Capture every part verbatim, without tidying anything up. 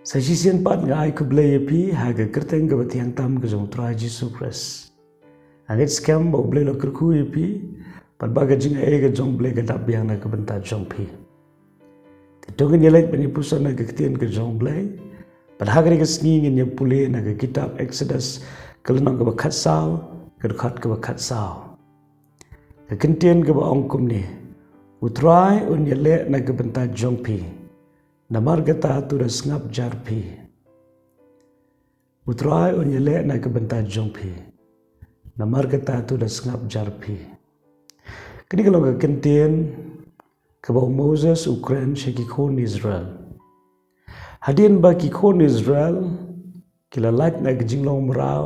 Sa shisien pat nga ai khublei ïa phi ha ka kyrteng kaba thiang tam ka jong U Trai Jisu Khrist. Nga ngeit skhem ba U Blei u la kyrkhu ïa phi, bad ba ka jingaiei ka jong U Blei ka dap biang na ka bynta jong phi. Te to ngin ïaleit ban ïa puson na ka ktien ka jong U Blei. Bad ha kane ka sngi ngin ïa pule na ka kitab Exodus ka lynnong kaba khatsaw, ka dkhot kaba khatsaw. Ka ktien kaba ong kumne: U Trai un ïaleh na ka bynta jong phi. Namar kata to da sngap jar phi. U Trai un ïaleh na ka bynta jong phi. Namar kata to da sngap jar phi. Kane ka long ka ktien kaba u Moses u kren sha ki khun Israel. Hadien ba ki khun Israel ki la lait na ka jinglong mraw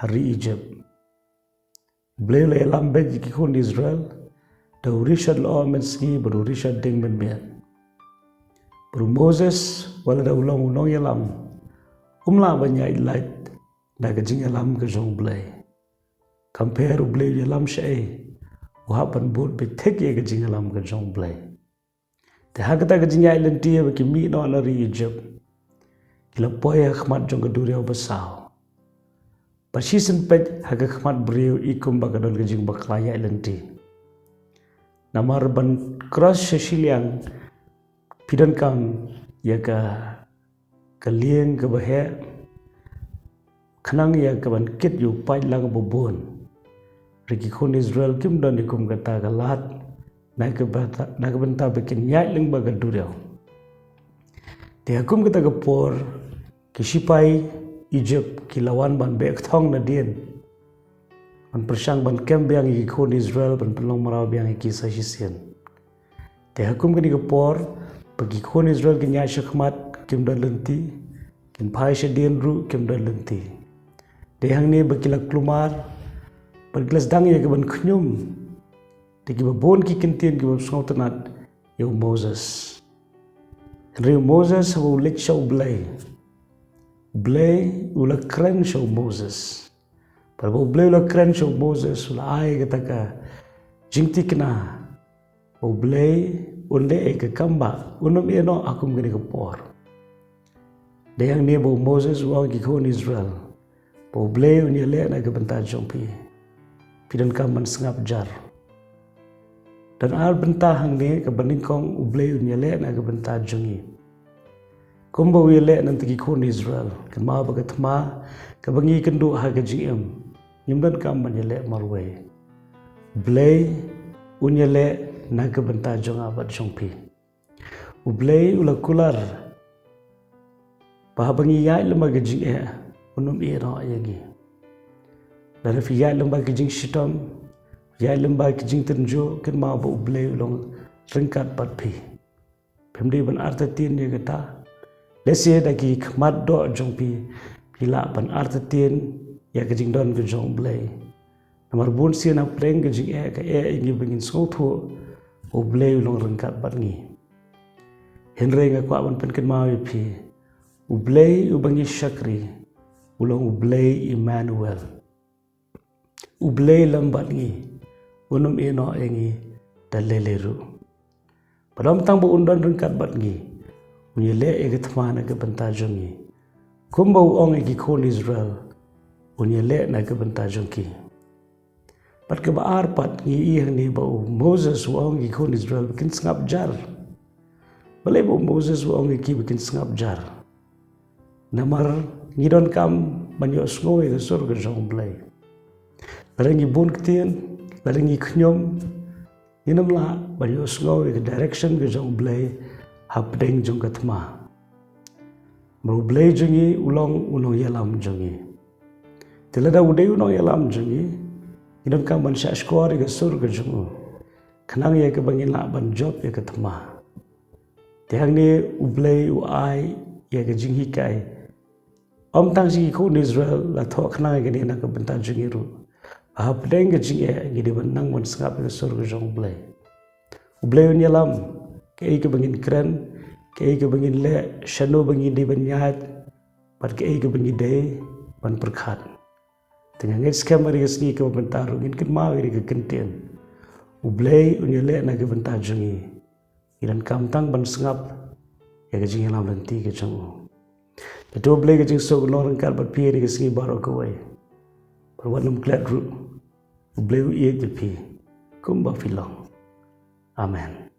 ha ri Egypt. U Blei u la ïalam beit ïa ki khun Israel da u rishot lyoh mynsngi bad u rishot dieng mynmiet. Bad u Moses, wat la da u long u nongïalam, um lah ban ïaid lait na ka jingïalam ka jong U Blei. Kumba U Blei u ïalam shaei, u hap ban bud beit thik ïa ka jingïalam ka jong U Blei. Te ha kata ka jingïaid lynti ba ki mih noh na ri Egypt, ki la poi ha khmat jong ka duriaw basaw. Bad shisien peit ha ka khmat briew i kumba ka don ka jingbakla ïaid lynti. Namar ban cross sha shiliang, phi donkam ïa ka, ka lieng kaba heh, khnang ïa ka ban kit ïa u paidlang ba bun. Hynrei ki khun Israel kim don ïa kum kata ka lad na ka bynta, na ka bynta ba kin ïaid lyngba ka duriaw. Te ha kum kata ka por, ki shipai Egypt ki la wan ban beh kthong nadien ban pyrshang ban kem biang ïa ki khun Israel, ban pynlong mraw biang ïa ki sa shisien. Te ha kum kane ka por, ba ki khun Israel kin ïaid sha khmat, kim don lynti, kin phai shadien ruh, kim don lynti. Te hangne ba ki la kulmar, ba ki la sdang ïa ka ban khñium. Te kiba bun ki kyntien kiba sngewtynnad ïa u Moses. Hynrei u Moses haba u leit sha U Blei, U Blei u la kren sha u Moses. Bad ba U Blei u la kren sha u Moses, u la ai kata ka jingthikna ba U Blei un leh ïa ka kam ba un ym ïehnoh ha kum kane ka por. Dei hangne ba u Moses u ong ïa ki khun Israel ba U Blei un ïaleh na ka bynta jong phi. Phi donkam ban sngap jar. Don ar bynta hangne kaba nyngkong, U Blei un ïaleh na ka bynta jong ngi. Kumba u ïaleh na bynta ki khun Israel, kynmaw ba ka thma kaba ngi kynduh ha ka jingim, ngim donkam ban ïaleh marwei. U Blei un ïaleh na ka bynta jong nga bad jong phi. U Blei u la kular ba haba ngi ïaid lyngba ka jingeh, un ym ïehnoh ïa ngi. Lada phi ïaid lyngba ka jingshitom, ïaid lyngba ka jingtynjuh, kynmaw ba U Blei u long ryngkat bad phi. Phim dei ban artatien ïa kata. Lehse da ki khmat doh jong phi, phi lah ban artatien ïa ka jingdon ka jong U Blei. Namar bun sien hapdeng ka jingeh ka eh ïa ngi ba ngin sngewthuh ba U Blei u long ryngkat bad ngi. Hynrei nga kwah ban pynkynmaw ïa phi, U Blei uba ngi shakri u long U Blei Immanuel. U Blei lem bad ngi, un ym ïehnoh ïa ngi da lei lei ruh. Bad ym tang ba un don ryngkat bad ngi, un ïaleh ïa ka thma na ka bynta jong ngi. Kumba u ong ïa ki khun Israel, un ïaleh na ka bynta jong ki. Bad kaba ar pat ngi ïohi hangne ba u Moses u ong ïa ki khun Israel ba kin sngap jar. Balei ba u Moses u ong ïa ki ba kin sngap jar? Namar ngi donkam ban ïohsngew ïa ka sur ka jong U Blei. Lada ngi bun ktien, lada ngi khñium, ngin ym lah ban ïohsngew ïa ka direction ka jong U Blei hapdeng jong ka thma. Namar U Blei jong ngi u long u nongïalam jong ngi. Te lada u dei u nongïalam jong ngi, ngi donkam ban shahshkor ïa ka sur ka jong u, khnang ïa kaba ngin lah ban jop ïa ka thma. Te hangne U Blei u ai ïa ka jinghikai. Ym tang sha ki khun Israel, la thoh khnang ïa kane na ka bynta jong ngi ruh. Hapdeng ka jingeh ngi dei ban nang ban sngap ïa ka sur ka jong U Blei. U Blei un ïalam kaei kaba ngin kren, kaei kaba ngin leh, shano ba ngin dei ban ïaid, bad kaei kaba ngi dei ban pyrkhat. Te nga ngeit skhem ha kane ka sngi kaba mynta ruh ngin kynmaw ïa kane ka kyntien. U Blei un ïaleh na ka bynta jong ngi. Ngi donkam tang ban sngap ïa ka jingïalam lynti ka jong u. Te to Blei ka jingsuk long ryngkat bad phi ha kane ka sngi baroh kawei. Bad wat nym klet ruh. U Blei u ïeit ïa phi kumba phi long. Amen.